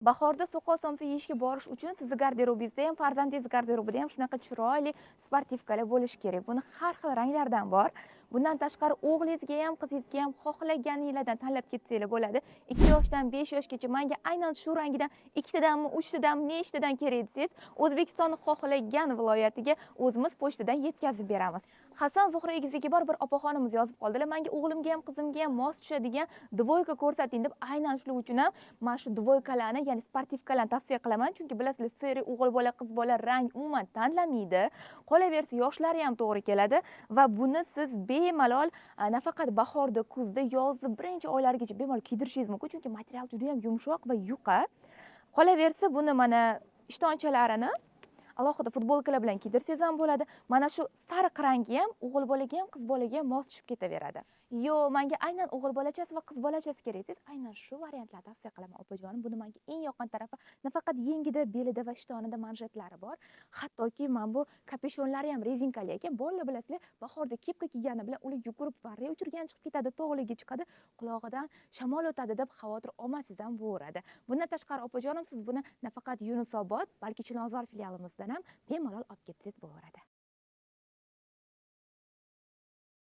Bahorda so'qol somsa yeyishga borish uchun sizni garderobingizda ham, farzandingiz garderobida ham shunaqa chiroyli спортивка lar bo'lishi kerak. Buni har xil ranglardan bor. Bundan tashqari, o'g'lingizga ham, qizingizga ham xohlaganinglardan tanlab ketsanglar bo'ladi. 2 yoshdan 5 yoshgacha manga aynan shu rangidan ikkitadanmi, uchtadanmi, nechtadan kerak desangiz, O'zbekistonni xohlagan viloyatiga o'zimiz pochtadan yetkazib beramiz. Hasan Zuhra egizagi bor bir opaxonimiz yozib qoldilar: "Manga o'g'limga ham, qizimga ham mos tushadigan двойка ko'rsating", deb. Aynan shular uchun ham mana shu двойка larni, ya'ni спортивка larni tavsiya qilaman, chunki bilasizlar, серый o'g'il bola, qiz bola rang umuman tanlamaydi. Qolaversa, yoshlari ham to'g'ri keladi va buni siz bemalol nafaqat bahorda, kuzda, yozni birinchi oylarigacha bemalol kiydirishingiz mumkin, chunki material juda yam yumshoq va yuqa. Qolaversa, buni mana ishtonchalarini alohida futbolkalar bilan kiydirsangiz ham bo'ladi. Mana shu sariq rangi ham o'g'il bolaga ham, qiz bolaga ham mos tushib ketaveradi. Yo'q, manga aynan o'g'il bolachasi va qiz bolachasi kerak desangiz, aynan shu variantlarni tavsiya qilaman, opajonim. Buni manga eng yoqqan tarafi, nafaqat yengida, belida va ishtonida manjetlari bor, hattoki mana bu kapyushonlari ham rezinkali ekan. Bolalar, bilasizlar, bahorda kepka kiygani bilan ular yugurib, varrak uchirgani chiqib ketadi, tog'larga chiqadi, qulog'idan shamol o'tadi deb xavotir olmasangiz ham bo'laveradi. Bundan tashqari, opajonim, siz buni nafaqat Yunusobod, balki Chilonzor filialimizdan ham bemalol olib ketsangiz bo'laveradi.